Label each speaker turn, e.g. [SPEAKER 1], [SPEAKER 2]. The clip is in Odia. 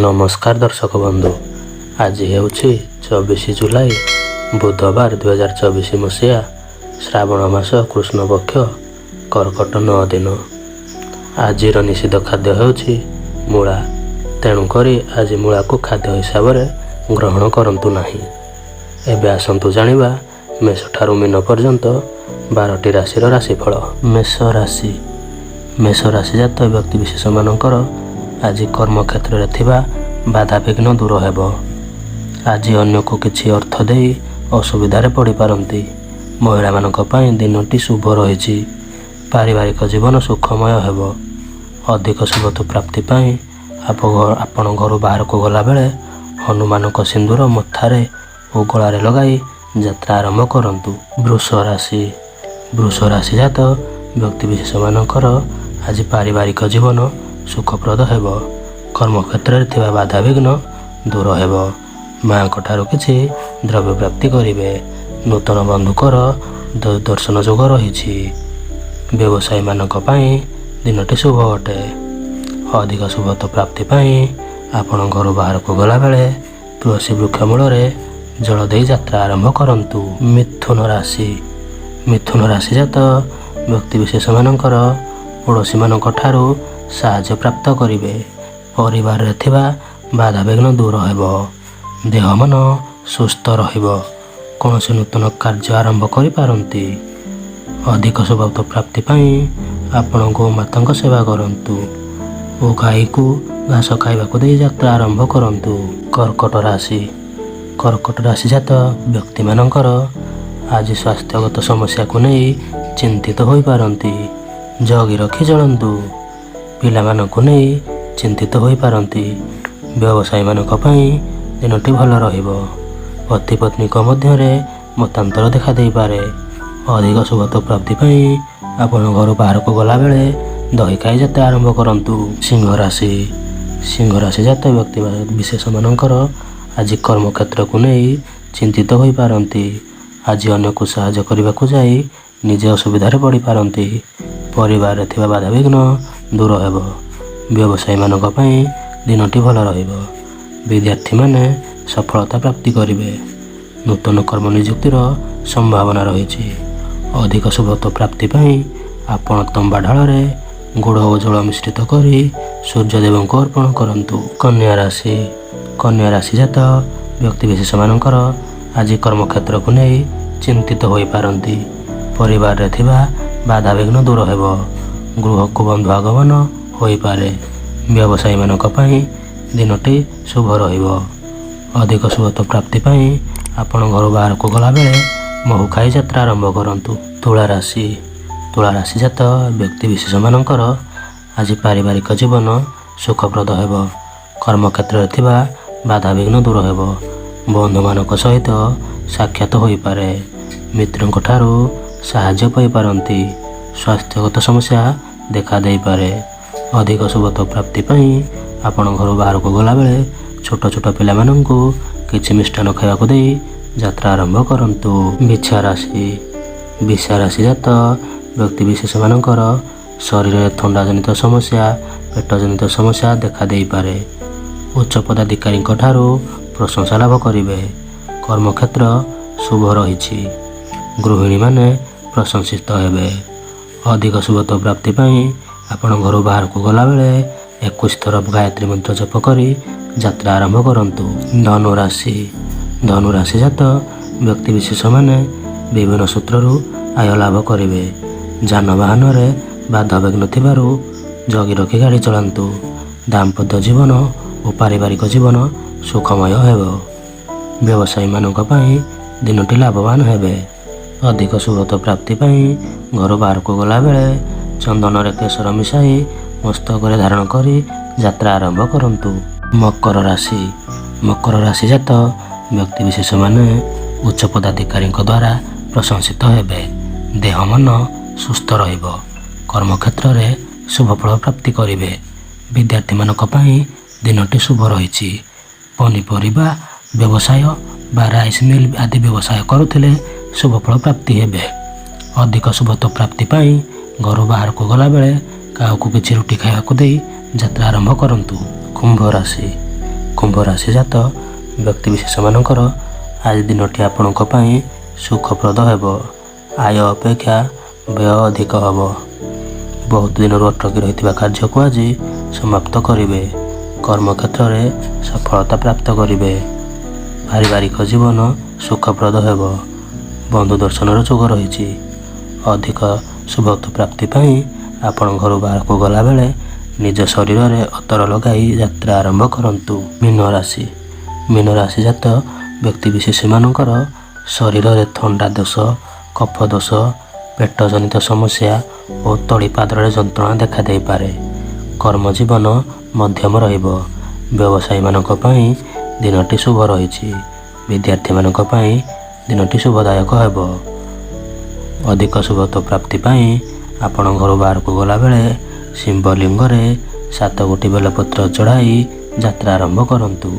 [SPEAKER 1] ନମସ୍କାର ଦର୍ଶକ ବନ୍ଧୁ, ଆଜି ହେଉଛି 24 ଜୁଲାଇ, ବୁଧବାର, 2024 ମସିହା, ଶ୍ରାବଣ ମାସ କୃଷ୍ଣପକ୍ଷ କର୍କଟ 9 ଦିନ। ଆଜିର ନିଷିଦ୍ଧ ଖାଦ୍ୟ ହେଉଛି ମୂଳା। ତେଣୁକରି ଆଜି ମୂଳାକୁ ଖାଦ୍ୟ ହିସାବରେ ଗ୍ରହଣ କରନ୍ତୁ ନାହିଁ। ଏବେ ଆସନ୍ତୁ ଜାଣିବା ମେଷଠାରୁ ମୀନ ପର୍ଯ୍ୟନ୍ତ 12ଟି ରାଶିର ରାଶିଫଳ। ମେଷ ରାଶି। ମେଷ ରାଶି ଜାତ ବ୍ୟକ୍ତି ବିଶେଷମାନଙ୍କର ଆଜି କର୍ମକ୍ଷେତ୍ରରେ ଥିବା ବାଧାବିଘ୍ନ ଦୂର ହେବ। ଆଜି ଅନ୍ୟକୁ କିଛି ଅର୍ଥ ଦେଇ ଅସୁବିଧାରେ ପଡ଼ିପାରନ୍ତି। ମହିଳାମାନଙ୍କ ପାଇଁ ଦିନଟି ଶୁଭ ରହିଛି। ପାରିବାରିକ ଜୀବନ ସୁଖମୟ ହେବ। ଅଧିକ ଶୁଭତ୍ୱ ପ୍ରାପ୍ତି ପାଇଁ ଆପଣ ଘରୁ ବାହାରକୁ ଗଲାବେଳେ ହନୁମାନଙ୍କ ସିନ୍ଦୁର ମଥାରେ ଓ ଗଳାରେ ଲଗାଇ ଯାତ୍ରା ଆରମ୍ଭ କରନ୍ତୁ। ବୃଷ ରାଶି। ବୃଷ ରାଶି ଜାତ ବ୍ୟକ୍ତି ବିଶେଷମାନଙ୍କର ଆଜି ପାରିବାରିକ ଜୀବନ ସୁଖପ୍ରଦ ହେବ। କର୍ମକ୍ଷେତ୍ରରେ ଥିବା ବାଧାବିଘ୍ନ ଦୂର ହେବ। ମାଙ୍କ ଠାରୁ କିଛି ଦ୍ରବ୍ୟ ପ୍ରାପ୍ତି କରିବେ। ନୂତନ ବନ୍ଧୁଙ୍କର ଦର୍ଶନ ଯୋଗ ରହିଛି। ବ୍ୟବସାୟୀମାନଙ୍କ ପାଇଁ ଦିନଟି ଶୁଭ ଅଟେ। ଅଧିକ ଶୁଭତ୍ୱ ପ୍ରାପ୍ତି ପାଇଁ ଆପଣ ଘରୁ ବାହାରକୁ ଗଲାବେଳେ ତୁଳସୀ ବୃକ୍ଷ ମୂଳରେ ଜଳ ଦେଇ ଯାତ୍ରା ଆରମ୍ଭ କରନ୍ତୁ। ମିଥୁନ ରାଶି। ମିଥୁନ ରାଶି ଜାତ ବ୍ୟକ୍ତି ବିଶେଷମାନଙ୍କର ପଡ଼ୋଶୀମାନଙ୍କ ଠାରୁ ସାହାଯ୍ୟ ପ୍ରାପ୍ତ କରିବେ। ପରିବାରରେ ଥିବା ବାଧାବିଘ୍ନ ଦୂର ହେବ। ଦେହ ମନ ସୁସ୍ଥ ରହିବ। କୌଣସି ନୂତନ କାର୍ଯ୍ୟ ଆରମ୍ଭ କରିପାରନ୍ତି। ଅଧିକ ଶୁଭତ୍ୱ ପ୍ରାପ୍ତି ପାଇଁ ଆପଣ ଗୋମାତାଙ୍କ ସେବା କରନ୍ତୁ ଓ ଗାଈକୁ ଘାସ ଖାଇବାକୁ ଦେଇ ଯାତ୍ରା ଆରମ୍ଭ କରନ୍ତୁ। କର୍କଟ ରାଶି। କର୍କଟ ରାଶି ଜାତ ବ୍ୟକ୍ତିମାନଙ୍କର ଆଜି ସ୍ୱାସ୍ଥ୍ୟଗତ ସମସ୍ୟାକୁ ନେଇ ଚିନ୍ତିତ ହୋଇପାରନ୍ତି। ଜଗି ରଖି ଚଳନ୍ତୁ। ପିଲାମାନଙ୍କୁ ନେଇ ଚିନ୍ତିତ ହୋଇପାରନ୍ତି। ବ୍ୟବସାୟୀମାନଙ୍କ ପାଇଁ ଦିନଟି ଭଲ ରହିବ। ପତି ପତ୍ନୀଙ୍କ ମଧ୍ୟରେ ମତାନ୍ତର ଦେଖା ଦେଇପାରେ। ଅଧିକ ଶୁଭତ୍ୱ ପ୍ରାପ୍ତି ପାଇଁ ଆପଣ ଘରୁ ବାହାରକୁ ଗଲାବେଳେ ଦହି ଖାଇ ଯାତ୍ରା ଆରମ୍ଭ କରନ୍ତୁ। ସିଂହ ରାଶି। ସିଂହ ରାଶି ଜାତ ବ୍ୟକ୍ତି ବିଶେଷମାନଙ୍କର ଆଜି କର୍ମକ୍ଷେତ୍ରକୁ ନେଇ ଚିନ୍ତିତ ହୋଇପାରନ୍ତି। ଆଜି ଅନ୍ୟକୁ ସାହାଯ୍ୟ କରିବାକୁ ଯାଇ ନିଜେ ଅସୁବିଧାରେ ପଡ଼ିପାରନ୍ତି। ପରିବାରରେ ଥିବା ବାଧାବିଘ୍ନ ଦୂର ହେବ। ବ୍ୟବସାୟୀମାନଙ୍କ ପାଇଁ ଦିନଟି ଭଲ ରହିବ। ବିଦ୍ୟାର୍ଥୀମାନେ ସଫଳତା ପ୍ରାପ୍ତି କରିବେ। ନୂତନ କର୍ମ ନିଯୁକ୍ତିର ସମ୍ଭାବନା ରହିଛି। ଅଧିକ ଶୁଭତ୍ୱ ପ୍ରାପ୍ତି ପାଇଁ ଆପଣ ତମ୍ବା ଢାଳରେ ଗୁଡ଼ ଓ ଜଳ ମିଶ୍ରିତ କରି ସୂର୍ଯ୍ୟଦେବଙ୍କୁ ଅର୍ପଣ କରନ୍ତୁ। କନ୍ୟା ରାଶି। କନ୍ୟା ରାଶି ଜାତ ବ୍ୟକ୍ତି ବିଶେଷମାନଙ୍କର ଆଜି କର୍ମକ୍ଷେତ୍ରକୁ ନେଇ ଚିନ୍ତିତ ହୋଇପାରନ୍ତି। ପରିବାରରେ ଥିବା ବାଧାବିଘ୍ନ ଦୂର ହେବ। ଗୃହକୁ ବନ୍ଧୁ ଆଗମନ ହୋଇପାରେ। ବ୍ୟବସାୟୀମାନଙ୍କ ପାଇଁ ଦିନଟି ଶୁଭ ରହିବ। ଅଧିକ ଶୁଭତ୍ୱ ପ୍ରାପ୍ତି ପାଇଁ ଆପଣ ଘରୁ ବାହାରକୁ ଗଲାବେଳେ ମହୁ ଖାଇ ଯାତ୍ରା ଆରମ୍ଭ କରନ୍ତୁ। ତୁଳା ରାଶି। ତୁଳା ରାଶି ଜାତ ବ୍ୟକ୍ତି ବିଶେଷମାନଙ୍କର ଆଜି ପାରିବାରିକ ଜୀବନ ସୁଖପ୍ରଦ ହେବ। କର୍ମକ୍ଷେତ୍ରରେ ଥିବା ବାଧାବିଘ୍ନ ଦୂର ହେବ। ବନ୍ଧୁମାନଙ୍କ ସହିତ ସାକ୍ଷାତ ହୋଇପାରେ। ମିତ୍ରଙ୍କ ଠାରୁ ସାହାଯ୍ୟ ପାଇପାରନ୍ତି। ସ୍ୱାସ୍ଥ୍ୟଗତ ସମସ୍ୟା ଦେଖା ଦେଇପାରେ। ଅଧିକ ଶୁଭତ୍ୱ ପ୍ରାପ୍ତି ପାଇଁ ଆପଣ ଘରୁ ବାହାରକୁ ଗଲାବେଳେ ଛୋଟ ଛୋଟ ପିଲାମାନଙ୍କୁ କିଛି ମିଷ୍ଟାନ୍ନ ଖାଇବାକୁ ଦେଇ ଯାତ୍ରା ଆରମ୍ଭ କରନ୍ତୁ। ବିଛା ରାଶି। ବିଛା ରାଶି ଜାତ ବ୍ୟକ୍ତି ବିଶେଷମାନଙ୍କର ଶରୀରରେ ଥଣ୍ଡା ଜନିତ ସମସ୍ୟା, ପେଟ ଜନିତ ସମସ୍ୟା ଦେଖା ଦେଇପାରେ। ଉଚ୍ଚ ପଦାଧିକାରୀଙ୍କ ଠାରୁ ପ୍ରଶଂସା ଲାଭ କରିବେ। କର୍ମକ୍ଷେତ୍ର ଶୁଭ ରହିଛି। ଗୃହିଣୀମାନେ ପ୍ରଶଂସିତ ହେବେ। ଅଧିକ ଶୁଭତ୍ୱ ପ୍ରାପ୍ତି ପାଇଁ ଆପଣ ଘରୁ ବାହାରକୁ ଗଲାବେଳେ 21 ଥର ଗାୟତ୍ରୀ ମନ୍ତ୍ର ଜପ କରି ଯାତ୍ରା ଆରମ୍ଭ କରନ୍ତୁ। ଧନୁ ରାଶି। ଧନୁ ରାଶି ଜାତ ବ୍ୟକ୍ତି ବିଶେଷମାନେ ବିଭିନ୍ନ ସୂତ୍ରରୁ ଆୟ ଲାଭ କରିବେ। ଯାନବାହନରେ ବାଧାବିଘ୍ନ ଥିବାରୁ ଜଗି ରଖି ଗାଡ଼ି ଚଳାନ୍ତୁ। ଦାମ୍ପତ୍ୟ ଜୀବନ ଓ ପାରିବାରିକ ଜୀବନ ସୁଖମୟ ହେବ। ବ୍ୟବସାୟୀମାନଙ୍କ ପାଇଁ ଦିନଟି ଲାଭବାନ ହେବେ। ଅଧିକ ଶୁଭତ୍ୱ ପ୍ରାପ୍ତି ପାଇଁ ଘରୁ ବାହାରକୁ ଗଲାବେଳେ ଚନ୍ଦନରେ କେଶର ମିଶାଇ ମସ୍ତକରେ ଧାରଣ କରି ଯାତ୍ରା ଆରମ୍ଭ କରନ୍ତୁ। ମକର ରାଶି। ମକର ରାଶି ଜାତ ବ୍ୟକ୍ତି ବିଶେଷମାନେ ଉଚ୍ଚ ପଦାଧିକାରୀଙ୍କ ଦ୍ୱାରା ପ୍ରଶଂସିତ ହେବେ। ଦେହ ମନ ସୁସ୍ଥ ରହିବ। କର୍ମକ୍ଷେତ୍ରରେ ଶୁଭଫଳ ପ୍ରାପ୍ତି କରିବେ। ବିଦ୍ୟାର୍ଥୀମାନଙ୍କ ପାଇଁ ଦିନଟି ଶୁଭ ରହିଛି। ପନିପରିବା ବ୍ୟବସାୟ ବା ରାଇସ୍ ମିଲ୍ ଆଦି ବ୍ୟବସାୟ କରୁଥିଲେ ଶୁଭଫଳ ପ୍ରାପ୍ତି ହେବେ। ଅଧିକ ଶୁଭତ୍ୱ ପ୍ରାପ୍ତି ପାଇଁ ଘରୁ ବାହାରକୁ ଗଲାବେଳେ କାହାକୁ କିଛି ରୁଟି ଖାଇବାକୁ ଦେଇ ଯାତ୍ରା ଆରମ୍ଭ କରନ୍ତୁ। କୁମ୍ଭ ରାଶି। କୁମ୍ଭ ରାଶିଜାତ ବ୍ୟକ୍ତିବିଶେଷମାନଙ୍କର ଆଜି ଦିନଟି ଆପଣଙ୍କ ପାଇଁ ସୁଖପ୍ରଦ ହେବ। ଆୟ ଅପେକ୍ଷା ବ୍ୟୟ ଅଧିକ ହେବ। ବହୁତ ଦିନରୁ ଅଟକି ରହିଥିବା କାର୍ଯ୍ୟକୁ ଆଜି ସମାପ୍ତ କରିବେ। କର୍ମକ୍ଷେତ୍ରରେ ସଫଳତା ପ୍ରାପ୍ତ କରିବେ। ପାରିବାରିକ ଜୀବନ ସୁଖପ୍ରଦ ହେବ। ବନ୍ଧୁ ଦର୍ଶନର ଯୋଗ ରହିଛି। ଅଧିକ ଶୁଭତ୍ୱ ପ୍ରାପ୍ତି ପାଇଁ ଆପଣ ଘରୁ ବାହାରକୁ ଗଲାବେଳେ ନିଜ ଶରୀରରେ ଅତର ଲଗାଇ ଯାତ୍ରା ଆରମ୍ଭ କରନ୍ତୁ। ମୀନ ରାଶି। ମୀନ ରାଶି ଜାତ ବ୍ୟକ୍ତିବିଶେଷମାନଙ୍କର ଶରୀରରେ ଥଣ୍ଡା ଦୋଷ, କଫ ଦୋଷ, ପେଟଜନିତ ସମସ୍ୟା ଓ ତଳିପାଦରେ ଯନ୍ତ୍ରଣା ଦେଖାଦେଇପାରେ। କର୍ମଜୀବନ ମଧ୍ୟମ ରହିବ। ବ୍ୟବସାୟୀମାନଙ୍କ ପାଇଁ ଦିନଟି ଶୁଭ ରହିଛି। ବିଦ୍ୟାର୍ଥୀମାନଙ୍କ ପାଇଁ ଦିନଟି ଶୁଭଦାୟକ ହେବ। ଅଧିକ ଶୁଭତ୍ୱ ପ୍ରାପ୍ତି ପାଇଁ ଆପଣ ଘରୁ ବାହାରକୁ ଗଲାବେଳେ ଶିବଲିଙ୍ଗରେ 7 ଗୋଟି ବେଲପତ୍ର ଚଢ଼ାଇ ଯାତ୍ରା ଆରମ୍ଭ କରନ୍ତୁ।